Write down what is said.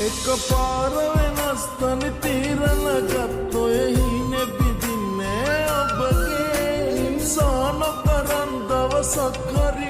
එක පාර වෙනස් තනි තීරණ ගත් ඔය හීනෙ බිඳින්නේ ඔබගේ. හිංසා නොකරන් දවසක් හරි.